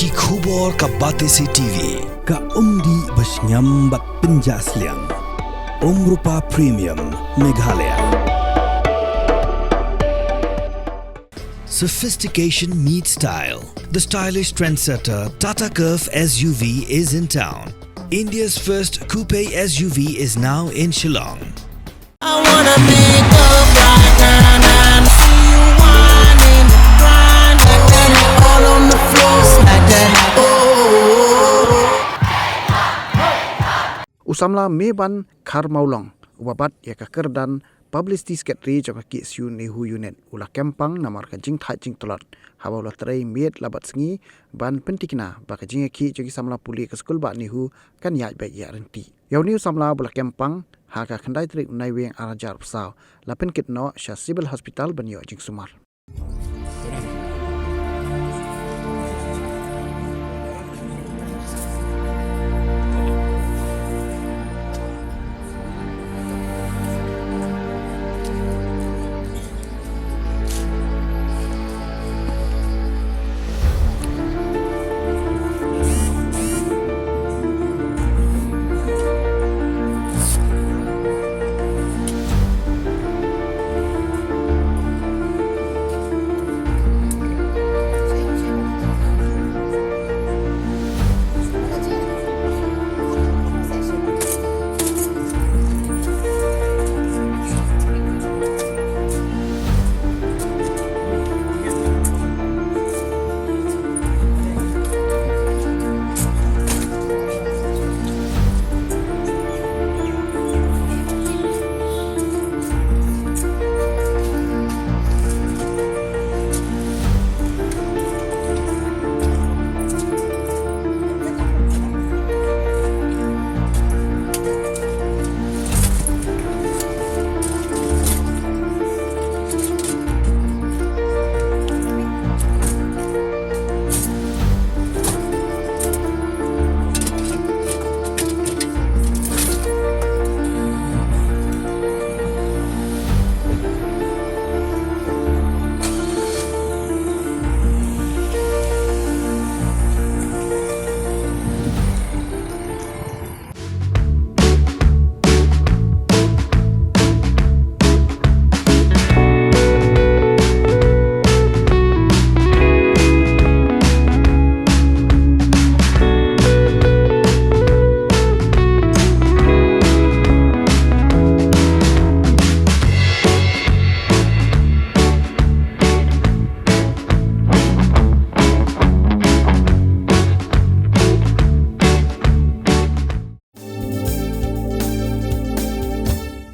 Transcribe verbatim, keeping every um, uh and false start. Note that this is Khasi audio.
Ki khubor ka Batesi T V, ka umdih ba shngiam bad pynjah sliang. Umrupa Premium, Meghalaya. Sophistication meets style. The stylish trendsetter Tata Curvv S U V is in town. India's first coupe S U V is now in Shillong. I wanna make up right now, now. See you whining, grinding, all on the floor, slide that. Oh. U samla Meban Kharmawlong, uba bat ïa ka kyrdan Publicity Secretary jong ka K S U NEHU Unit, u la kem pang namar ka jingthait jingtlot, haba u la trei miet la bad sngi ban pyntikna ba ka jingïakhih jong ki samla pule ka skul bah NEHU kan ïaid beit ïaid ryntih. Ïa une u samla uba la kem pang ha ka khyndai tarik u Naiwieng ar hajar arphew saw, la pynkit noh sha Civil Hospital ban ïoh jingsumar.